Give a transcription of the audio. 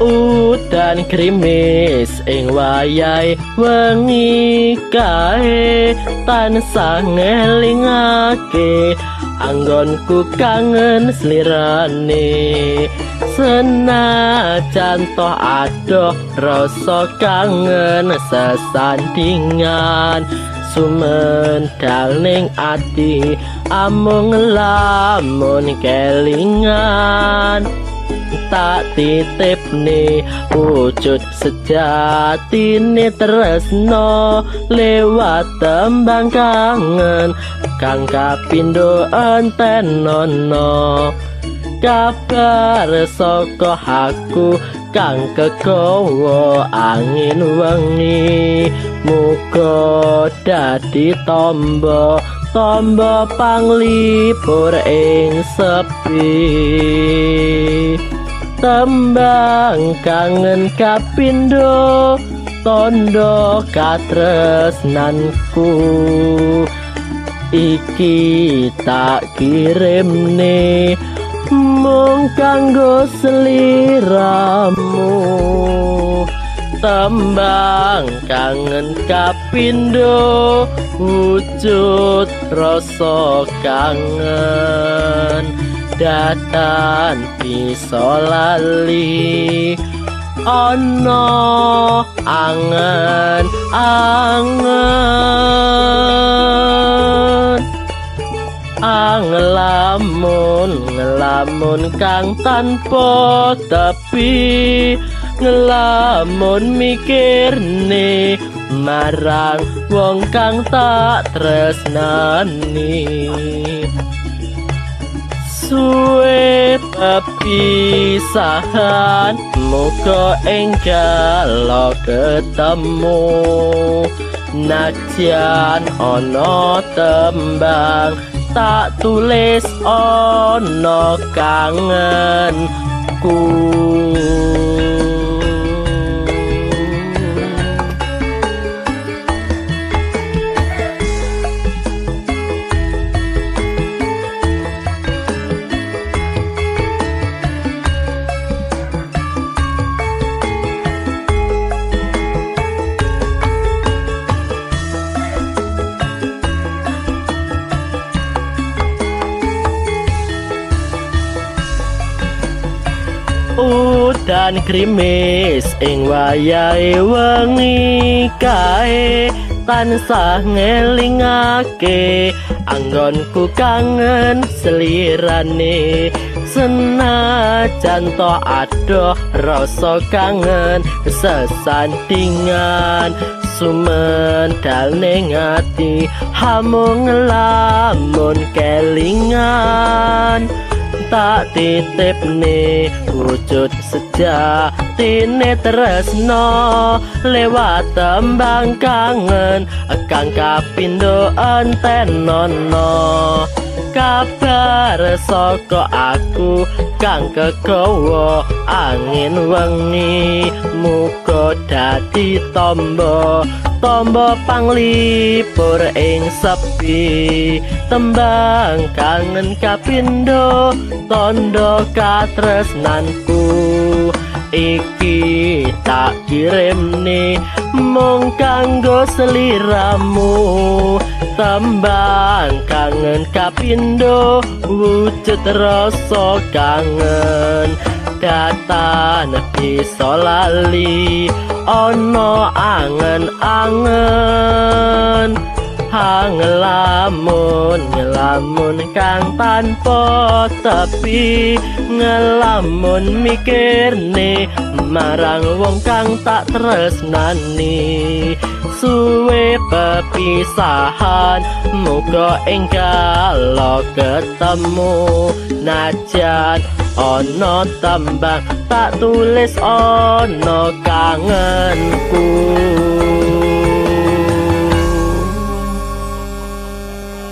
Udan grimis ing wayahe wengi kae tansah ngelingake anggonku kangen slirane. Senajan toh adoh rasa kangen sesandingan, sumendal ning ati amung lamun kelingan. Tak titipne wujud sejatine tresno lewat tembang kangen kang kapindo entenono. Kabar saka aku kang kegawa angin wengi, muga dadi tombo tombo panglipur ing sepi. Tembang kangen kapindo tondo katresnanku, iki tak kirimne mung kanggo sliramu. Tembang kangen kapindo wujud rasa kangen, datan bisa lali ana angen angen. Angelamun ngelamun kang tanpa tepi, ngelamun mikirne marang wong kang tak tresnani. Suwe pepisahan muga enggal ketemu, najan ana tembang tak tulis ana kangenku. Udan grimis ing wayahe wengi kae tansah ngelingake anggonku kangen slirane. Senajan toh adoh rasa kangen sesandingan, sumendal ning ati hamung nglamun kelingan. Tak titipne wujud sejatine tresno lewat tembang kangen kang kapindo entenono. Kabar saka aku kang kegawa angin wengi, muga dadi tombo tombo panglipur ing sepi. Tembang kangen kapindo tondo katresnanku, iki tak kirimne mung kanggo sliramu. Tembang kangen kapindo wujud rasa kangen, datan bisa lali ana angen-angen. Ngelamun ngelamun kang tanpa tepi, ngelamun mikirne marang wong kang tak tresnani. Suwe pepisahan muga enggal ketemu, najan ana tembang tak tulis ana kangen.